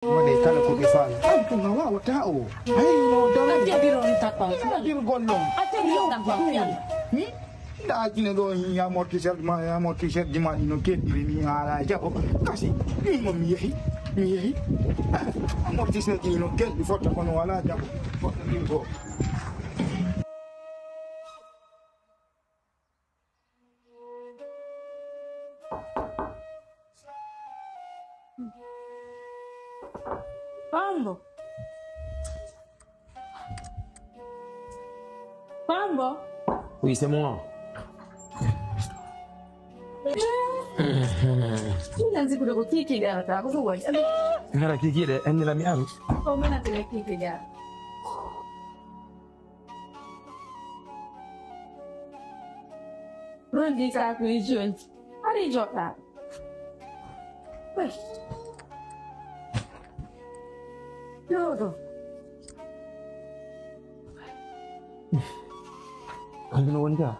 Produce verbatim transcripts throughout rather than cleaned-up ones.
Waɗe kala ko ɓe faala. An tun a waawata o. Hay no daro. A jaɓiro on takwa. A jaɓiro gollon. A jaɓiro on takwa. Hmm? Nda kine ɗo hin amortisseur ma, amortisseur ji ma ɗi no keddiri ni ala jaɓo. Kasi min mo mi yehi. Mi yehi. Amortisseur ji no keddi fotta kono wala jaɓo. Fotta ɗin ko. Pambo. Pambo. Oui, c'est moi. Ina nzikude ko kiki gara ta ko wai. Ngara kiki de en la mi aru. Ko mana tele kiki gara. Rondi ka ko ijo. Ari jota. Yo do. Kanko no woni ga?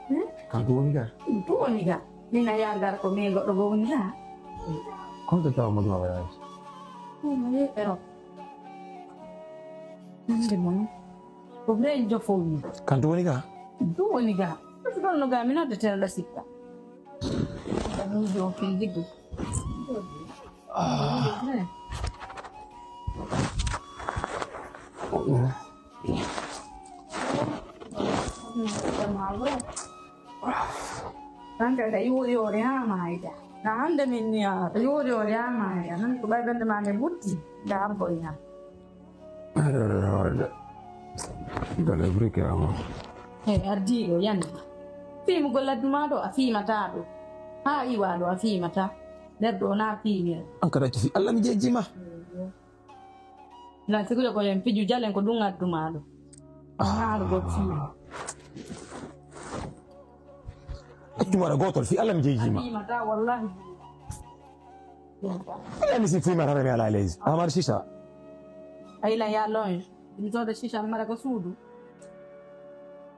Hmm? Kanko woni ga? Ɗum woni ga. Mina yardar ko min goɗɗo go woni ga. Konto tawa mo ɗum a waɗaani? Ɗum woni ero. Nde mon. Ko ɓe jofo mi. Kanto woni ga? Ɗum woni ga. Ɗum ɗon no ga mi nodde tela ɗo sikka. Ɗum ɗo kin giddu. Ah. Kanka ka yuri ore ha maida. Na hande min ni ara. Yuri ore ha maida. Nan ko bai bende ma ne butti. Da abbo ina. Dole burke ama. Hey, ardiɗo yande. Fimu golla duma ɗo a fimata ɗo. Ha iwa ɗo a fimata. Nder ɗo na fimira. An kada ci Allah mi jejjima. Na sigude ko en piju jalen ko ɗum addu ma ɗo. Naaru go fii. Accu mara gotol fi Allah mi jejjima. Fimata wallahi. Allah mi si fimata rami ala alayhi. Amar sisa. Ayla ya loin. Ɗum soda sisa mara ko suudu.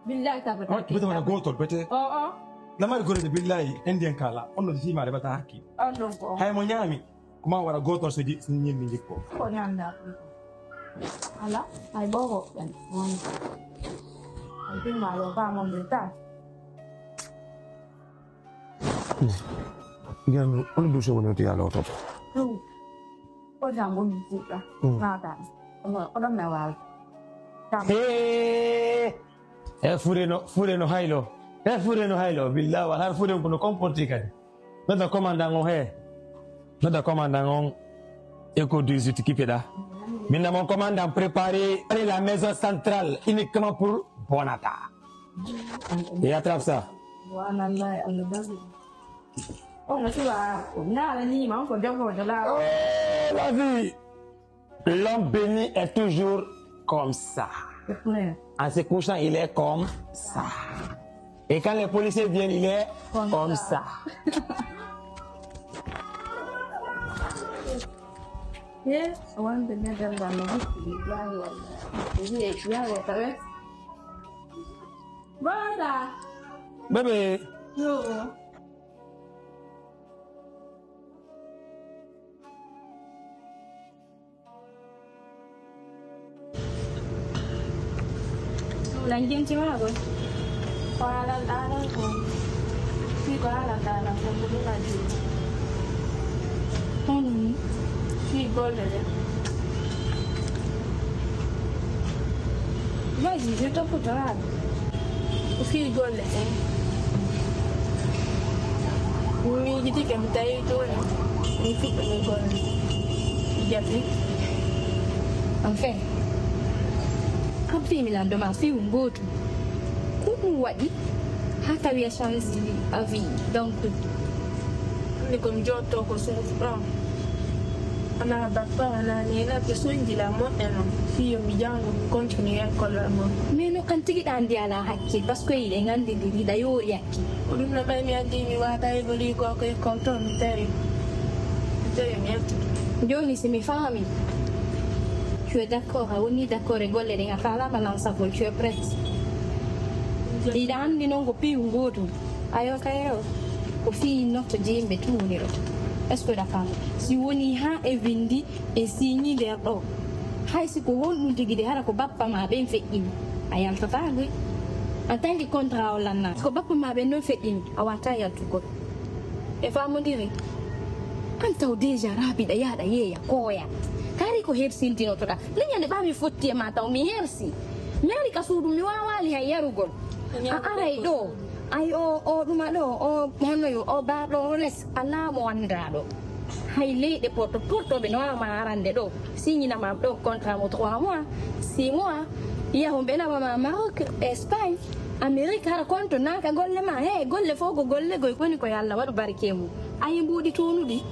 Billahi ka bata. Bata wala gotol bete. O o. Lamari gorede billahi en den kala. On no fimare bata hakki. On non ko. Hay mo ñaami. Kuma wara gotol so ji so ñemmi jikko. Ko ñanda. Ala ay bogo ben. Ay bin ma lo ba mo de ta. Ngam on du so woni to yalo to. Ko jango mi futa. Nada. Ko do me wal. Hey. E fure no fure no haylo. E fure no haylo. Billah wal har fure ko no comporter kadi. Nodda commandant on he. Nodda commandant on. Écho dix-huit kipeɗa. Min na mon commandant préparé la maison centrale uniquement pour Bonata. Et attrape ça. Subhanallah, Allah bazi. On a tué. On a l'anime, on a déjà la. Oh, la vie. L'homme béni est toujours comme ça. En se couchant, il est comme ça. Et quand les policiers viennent, il est comme ça. Yes, one the medal that no good to be blind one. Yes, yeah, what a rest. Brother. Baby. No. Lanjinti ma ko? Ko alal alal ko. Fi ko alal alal ko ko ɗum addi. Honum fi golle ɗe. Vas-y, je t'écoute. Ko fii golle ɗen. Mi miijitike, mi tawi jooni mi fuɗɗo mi golle. Jaɓi. Enfin, kam fii mi lanndo ma fii un gootum. Ko ɗum waɗi haa tawi a change avis? Donc, hannde ko mi jooɗotoo ko souffrant. Ana bappa, ana neena, ɓe soñji la moƴƴa non. Fii yo mi janngo, mi continue école am on. Mais no kan tigi ɗa anndi alaa hakkil, parce que hiɗen anndindiri, hiɗa yoori hakkil. Ko ɗum no ɓay mi addi mi waata e goli ko ko école to mi tawi. Mi tawi mi yalti. Jooni si mi faami. Tu es d'accord, a woni d'accord e golle ɗen, a faalama lansagol, tu es prête. Hiɗa anndi non ko piiw ngootum. Ayo kayo. Ko fii notto jimɓe tuuniro. Est-ce que ɗa faami? Si wonii haa e winndi e siiñi nder ɗoo, hay si ko honɗun tigi de, hara ko bappa maa ɓen feƴƴini, a yaltataa koy. En tant que contrat o lannaa, ko bappa maa ɓen non feƴƴini, a waawataa yaltugol. E faamondiri? An taw déjà raabiɗa yaaɗa yeeya kooya. Kari ko hersintinotoɗa. Ni ñande ɓaa mi fotti e maa taw mi hersi. Mi ari ka suudu mi waawaali hay yarugol. A aray ɗoo. Ay o, o ɗuma ɗoo, o honno yo, o baaɗo o les, alaa mo anndaa ɗoo. Hay leyɗe porto, portooɓe no waawa ma arande ɗoo. Signina ma ɗoo contrat mo trois mois, six mois. Yahu mbela ma Maroc, Espagne, Amérique, hara konto naaka golle ma. He, golle fof ko golle goy, koni ko yo Allah waɗu barke mum. Ayi mbuuɗi tuunuɗi?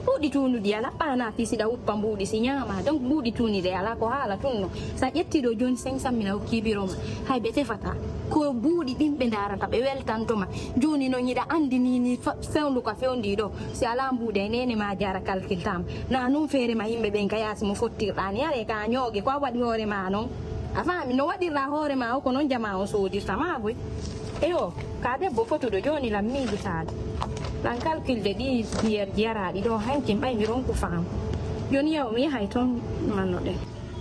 Mbuuɗi tuunuɗi alaa, ɓaana fii si ɗa wuppa mbuuɗi si ñaama. Donc mbuuɗi tuuniɗi alaa ko haala tunno. Sa ƴetti ɗoo jooni cinq cent mille a hokki biro ma, hay ɓe tefataa. Ko mbuuɗi ɗin ɓe ndaarata, ɓe weltanto ma. Jooni non hiɗa anndi nii nii fa-, fewndu ka fewndii ɗoo. Si alaa mbuuɗi e neene ma jaara calcul taama. Na non feere ma yimɓe ɓen ka yaasi mo fottirɗaa ni, are ka ñooge ko a waɗi hoore ma non. A faami no waɗirɗaa hoore ma o, ko non jamaa o soodirta ma boy. Eyo, ka debbo fotuɗo jooni lan miijitaade. Lan calculde ɗi biyer jaraaɗi ɗoo hankin ɓay mi ronku faamu. Jooni yaw mi yahay ton manno ɗen.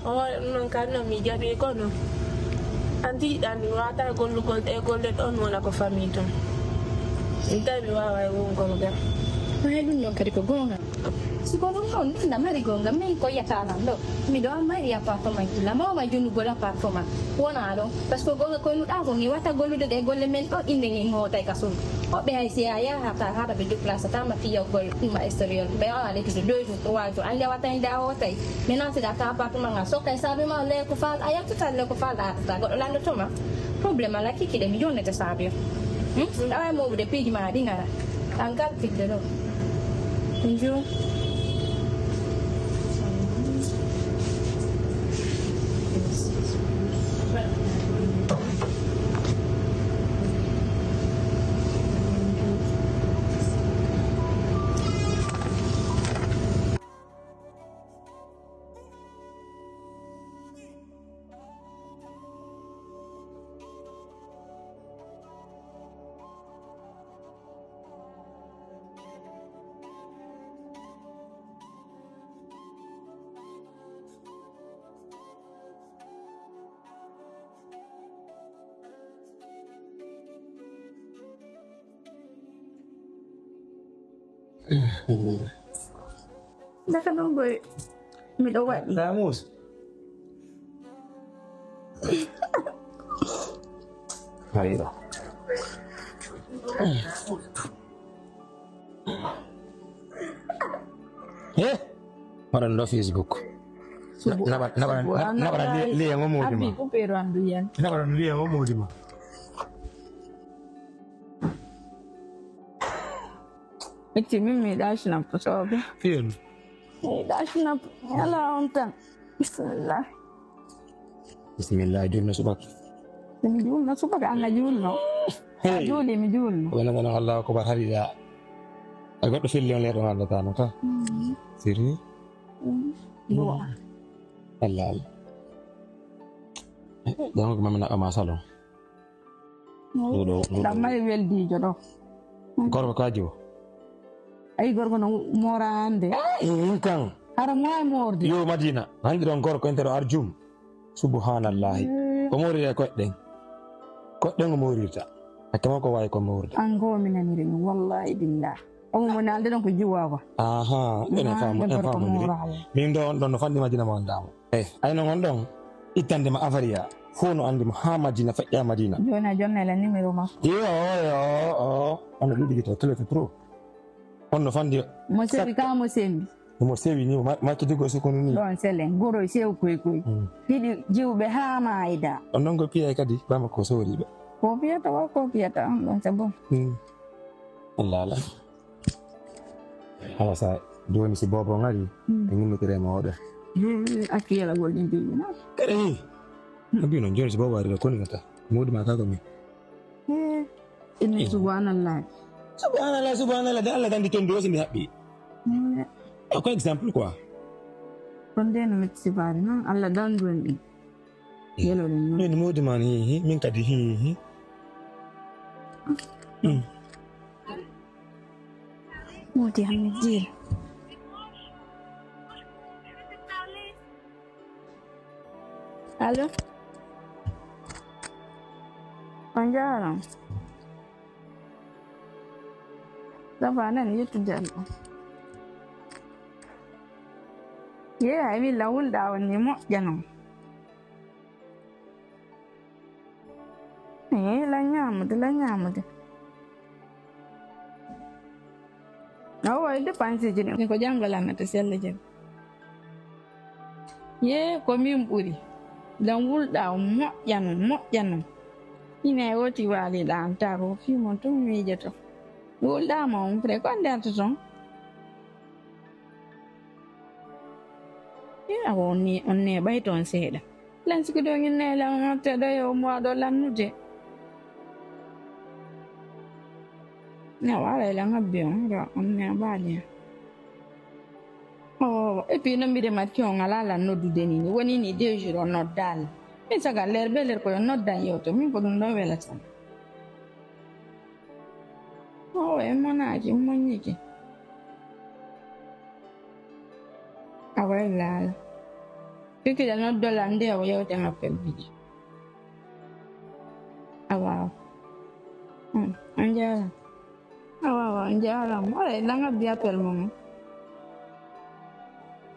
O waɗa ɗum noon kadi noon mi jaɓi kono. Anti yiɗan mi waata gollugol ɗe golle ɗon wona ko famille ton. Mi tawi mi wawa e wongol ga. Maa ɗum noon kadi ko goonga. Si ko ɗum noon, ɗum na mari goonga, min ko yiyata lan ɗo. Miɗo mari appartement gila, mawma junugol appartement. Wonaa ɗon. Par ce que goonga koye nuɗa ko ngi wata gollude ɗe golle men ɗo, innde ngi hootay ka suudu. Woɓɓe hay si a yahata hara ɓe déplacé tama fiyawgol ɗum extérieur. Ɓe wawa lettude deux jours, trois jours. Annde a wata innde a hootay. Maintenant si ɗa ka appartement ngal sokka e saabi ma le ko fal a yaltata le ko fal a artata goɗɗo lanndotoma. Problème ala kiki de mi jonnete saabi. Hmm? Ɗawa e mawɓe de piiji ma ɗi ngara. An kal fidde ɗo. Min jum. Ndaka ɗon koye miɗo waɗi. Damus. Hayra. He? Waɗan ɗo Facebook. Naɓa naɓa naɓa liya ngo modi ma. Naɓa liya ngo modi ma. Ecci min mi yiɗa Snap soɓe. Fiyen. Mi yiɗa Snap. Ala on tan. Bismillah. Bismillah, julno subaka. Mi julno subaka, an a julno. Hey. A juuli, mi julno. Wona tan Allahu akbar, hari da. A goɗɗo felli on leeɗo Allah taala ka. Mm. Siri. Mm. Yo. Allah, Allah. Donc mami na ama salon. Ɗam mari weldiijo ɗo. Gorko ka jiwo. Ayi gorko no moora hannde. Ɗum kan. Hara mo e moorde. Yo Madina. Hanndi ɗon gorko entero arjum. Subhanallahi. O moori e koɗɗen. Koɗɗen o moorirta. Hakke makko waawi ko moorde. An ko mi naniri ɗum wallahi billah. Omo mo naalde ɗon ko jiwaawa. Aha, ene faamu, ene faamu. Min ɗo on ɗon no fanndi Madina mo anndaamo. Eh, ayno ngon ɗon ittande ma afariya. Fof no anndi mo haa Madina, feƴƴa Madina. Jooni a jonna la numéro makko. Yo, yo, o. On no ɗuɗi to tele to pro. On no fanndi. Mo sewi ka mo sembi. Mo sewi ni mo makki digo sukunu ni. Ɗon selen goro sew koy koy. Hiɗi jiwɓe haa maayda. On non ko piyay kadi bama ko soriɓe. Ko piyata wa ko piyata on ɗon c'est bon. Allah Allah. Awa sa jooni si bobo ngari e ñimmitire mawɗo. Acci yalagol ɗin piiji na. Kadi ni. Abi non jooni si bobo ari ko ni kata. Modi ma ka ko mi. Inni subhanallah. Subhanallah, subhanallah, de Allah gandi ton dosi mi habbi. Ko exemple quoi. Kon de no metti sifaade non Allah dandu en ɗin. Yelo ɗin non. Min modi man hi hi min kadi hi hi. Modi Hamidil. Allo? On njaaraama. Saba nan yettude Allah. Ye, ay, mi lawol ɗa on ni moƴƴa non. Ee, la ñaamude, la ñaamude. Awa, e dépense ji ɗin, ko janngo lannata, si Allah jaɓi. Yee, ko min ɓuri. Lan wulɗa, moƴƴa non, moƴƴa non. Ina e woti waaliɗa an, tago, fii mon tun miijoto. Wulɗa ma on, pre, ko nder to ton. Ee, awa, on ne, on ne ɓay toon seeɗa. Lan siki ɗo ñin ne lan ŋatte ɗo yo mo aɗo lannude. Na wala lan abbi on, ɗo on ne ɓaali. Oh, et puis no mbiɗe matti on ala lan noddude ni, woni ni deux jours on noddaali. Min saga leer be leer ko yo noddan yewto, min ko ɗum ɗo welata. Oh, e monaaji, moññiki. Awa e laala. Pikiɗa noddola nde o yewten appel biji. Awa. Hmm, on jaara. Awa, awa, on jaara. Wala e langa bi appel mum.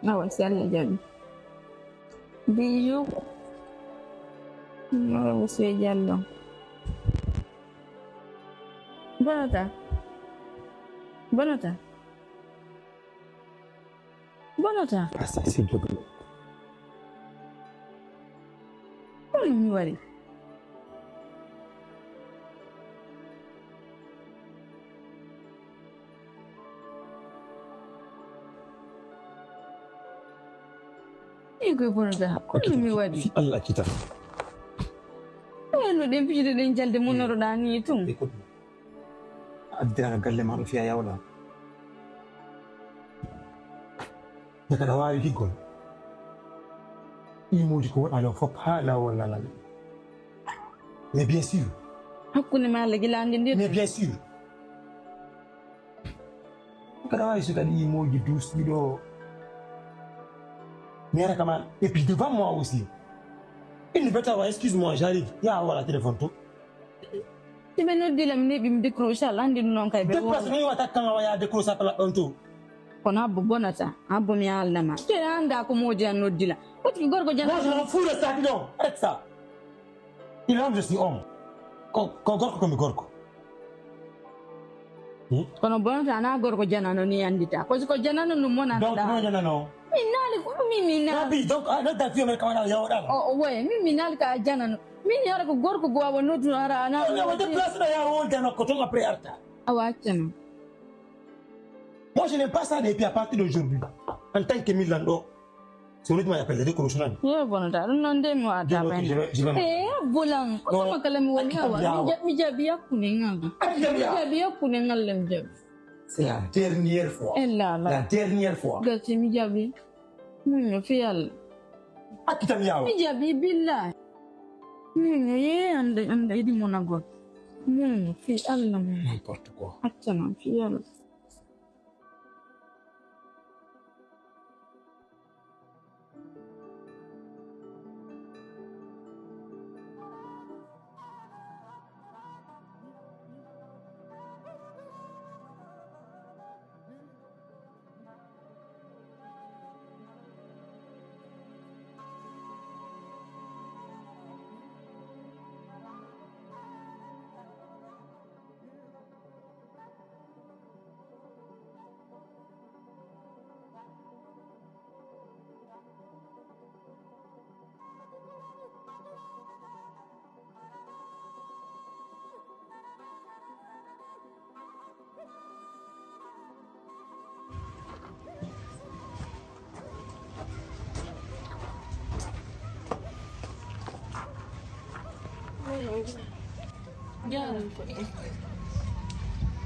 Awa, si Allah jaɓi. Bijou. Awa, Monsieur Diallo. Bonata. Bonata. Bonata. Asasi jogo. Ko mi wari? Ego Bonata. Ko mi wari? Si Allah kita. Wano ɗen pijude ɗen jalde monoroɗa ni tun. Addiranga galle ma ɗo fiya yawɗa. Ɓe kadi a waawi higgol. Ɗii moodi ko waɗaano fof haa laawol nanal. Mais bien sûr. Hakkunde ma Allah gila anndi ndir. Mais bien sûr. Ɓe kadi a waawi so kadi ɗii moodi duusiiɗo. Mais raka ma, et puis devant moi aussi. Il ne veut pas, excuse-moi, j'arrive. Ya wala téléphone to. Iɓe noddi la mi neɓi mi décroche ala anndi ɗum noon kay ɓe. Décroche mi wata kan awa ya décroche appel ɗon to. Kono abbo bonata, abbo mi alnama. Te anda ko moodi an noddi la. Woti ko gorko jana. Moi je m'en fous de ça, dis donc. Arrête ça. Il homme, je suis homme. Ko, ko gorko ko mi gorko. Hmm? Kono bonata ana gorko janano ni andita. Ko ko janano no mona. Donc mo janano. Min naali ko min min naali. Abi donc a nodda fiyo men kamana yawɗa. O o woye min min naali ka janano. Min yara ko gorko go awa noddu ara ana. Yo déplace da ya wol dano ko ton après arta. Awa accano. Moi je n'aime pas ça depuis à partir d'aujourd'hui. En tant que Milan ɗo. Si woniti ma appelle de ko rusunani. Yo bonata ɗum noon de mi wata. Je vais, je vais, je vais. Eh, bolan ko tuma kala mi woni awa. Mi jaɓi hakkunde ngal. Mi jaɓi hakkunde ngal mi jaɓi. C'est la dernière fois. Ella la. La dernière fois. Gasi mi jaɓi. Min no fiyal. Akkitam yawa. Mi jaɓi billahi. Min no ye ande ande idi monagol. Min no fi Allah min. N'importe quoi. Accana fiyal. Jaram ko e.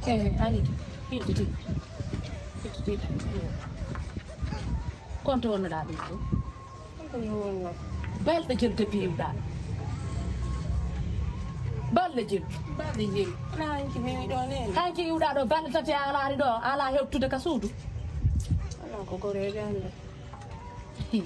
Eh, ari. Hiti ti. Hiti ti. Konto wonnoɗa ɗum ɗo. Balɗe jel to piiwɗa. Balle jelu. Balle jelu. Na hanki mi wi ɗo nene. Hanki iwɗa ɗo balle tati a alaari ɗo, a ala hewtude ka suudu. Ala ko goreeɓe hannde. Hi.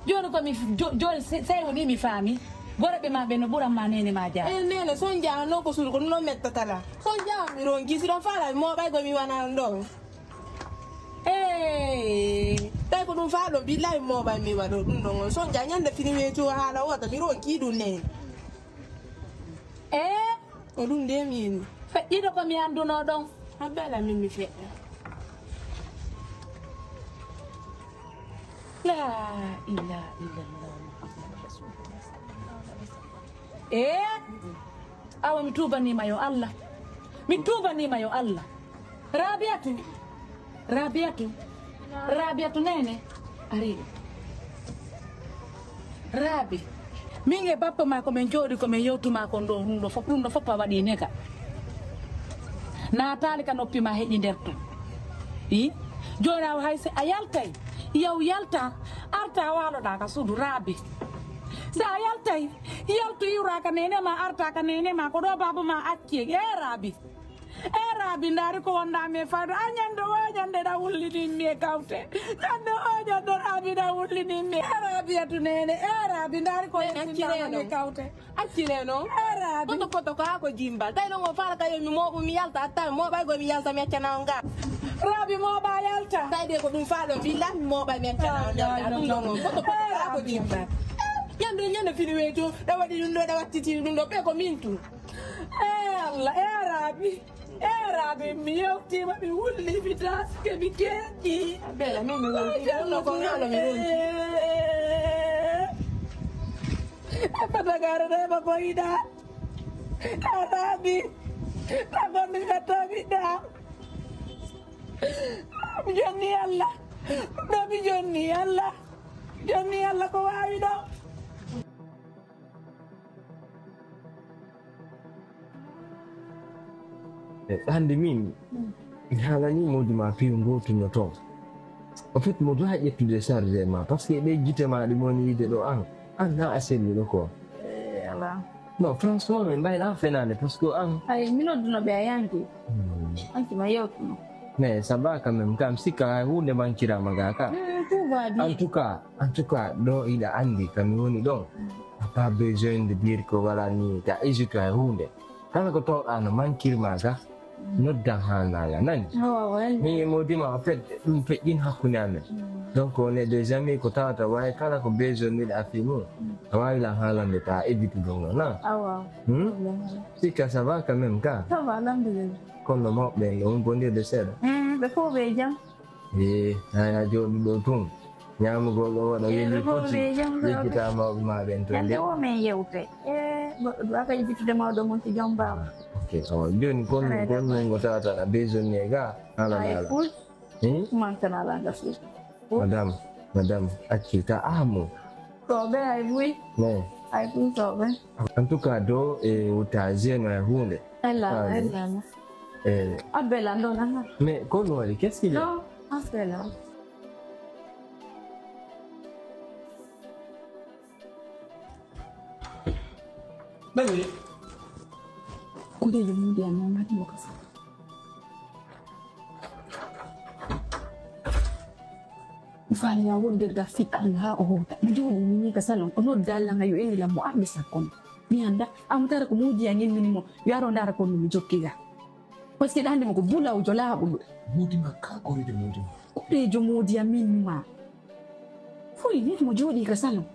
Jooni ko mi f-, jo-, jooni se-, sey woni mi faami. Goreeɓe ma ɓe no ɓuran ma nene ma jaa. E nene, son jaa noon ko suudu ko ɗum ɗon mettatala. Son jaa mi ronki, si ɗon faala mi mooɓay ko mi wana ɗon. Ee, tawi ko ɗum faa ɗo, billahi mooɓay mi waɗo ɗum ɗon on. Son jaa ñande fini weetu haala wota, mi ronki ɗum nene. Ee? Ko ɗum nde mi yini. Feƴƴiɗo ko mi annduno ɗon. Abbela min mi feƴƴa. La ilaha illallah Muhammadu Rasulullah sallallahu alaihi wasallam. Ee? Awa mi tuubanima yo Allah. Mi tuubanima yo Allah. Rabiatu. Rabiatu. Rabiatu nene. Ari. Rabi. Min e bappa ma ko min jooɗi ko min yewtuma kon ɗo ɗum ɗo fof, ɗum ɗo fof a waɗi nega. Naataali ka noppi ma heƴi nder ton. I? Jooni awa hay si a yaltay, yaw yalta, arta waloɗa ka suudu Rabi. Si a yaltay, yaltu iwra ka nene ma, arta ka nene ma, ko ɗo baba ma acci. E Rabi. E Rabi, ndaari ko wonɗa mi e fayda. A ñande o ñande ɗa wullinin mi e kawte. Ñande o ñande Rabi ɗa wullinin mi. E Rabi atu nene. E Rabi, ndaari ko wonɗa mi e kawte. Accire noon. E Rabi. Poto poto ko haa ko jimbal. Tawi noon o faala kayo mi mooɓu mi yalta. Atta mi mooɓay go mi yalta mi accana on ga. Rabi mooɓa yalta. Tawi de ko ɗum faalo billa mi mooɓay mi accana on yalta. Ɗum noon on poto poto ko haa ko jimbal. Ñande ñande fini weeto. Ɗa waɗi ɗum ɗo ɗa wattiti ɗum ɗo ɓe ko min tu. E Allah, e Rabi, e Rabi, mi yewtima, mi wulli, mi taske, mi keƴƴi. Bela, min mi wulli, ɗum no ko haala mi wulli. E fata garata e ma ko yiɗa. A Rabi, a gonɗi ka tawiɗa. Mi jonni Allah, ɗo mi jonni Allah, jonni Allah ko wawi ɗo. E, hannde min, mi haalanii Mody ma piyo ngootu no toon. En fait, Mody haa ƴettude charge e ma, parce que ɗe gite ma ɗe moni yiide ɗo an, an na a selluɗo ko. E, ala. Non, franchement, min mbayla fenaande, parce que an. Ay, mi nodduno ɓe a yanki. Hmm. Anki ma yewtuno. Mais ça va quand même, kam sikka hay huunde mankiraama ga ka. Hmm, tout va bien. En tout cas, En tout cas, ɗo iɗa anndi ka mi woni ɗon, a pas besoin de dire que voilà ni ta hésite hay huunde. Kala ko tawɗa no mankirma ka, noddan haa naala nani. Min e Mody ma en fait ɗum feƴƴin hakkunde amen. Donc on est des amis ko tawata wawi kala ko besoin miɗa afi mum. A wawi lan haalande ta évite ɗum non na. Hmm? Sikka ça va quand même ka. Ça va, alhamdulillah. Kono mawɓe ɓen ɗo on bondirde seeɗa. Hmm, ɓe fof ɓe jam. Ee, haya jooɗuɗo tun. Ñaamugol ɗo waɗa weli foti. Yejjita mawɓe ma ɓen to. Ñande o min yewte. E goɗɗo duwaka yejjitude mawɗo mum si jom baaba. Ok, awa. Jooni kon kon min ngo tawata na besoin ne ga. Ala ala. Ay ful. Hmm? Mansana la nga ful. Madame, madame, acci ta amo. Soɓe ay buy. Non. Ay buy soɓe. En tout cas, do e wuta jeune ay hunde. Ella, ella. Eh. Abela ndo nanga. Mais kono wali, qu'est-ce qu'il y a? Non, Abela. Baby. Kude jumudi ya mama di mokasa. Mi faala yo a wonde ga fii Alla haa o hoota. Mi jooɗii mi nii ka salon, o nodda Alla nga yo eni lammo arde sakko mi. Mi annda, a mo tara ko moodi an immini mo, yo ar o ndaara ko no mi jokki ga. Parce que ɗa anndi mo ko bulawjo laaɓuɗo. Moodi ma ka koreejo moodi ma. Koreejo moodi am min ma. Fuy nii mo jooɗii ka salon.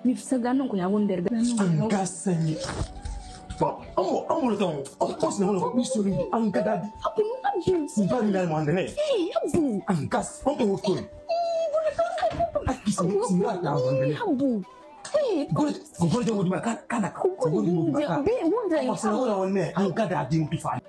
Mi saga noon ko ya wondere. An ka sañi. Bon, amo amo le temps. On pense na wala ko mission ni. An ka dadi. Abu abu. Sin bari na mo andene. Hey abu. An ka on ko ko. Aki sin sin na ta andene. Abu. Hey. Gol gol de wodi ma kana kana. Gol de wodi ma kana. Be wondere. Ko sa wala wonne. An ka dadi mu fa.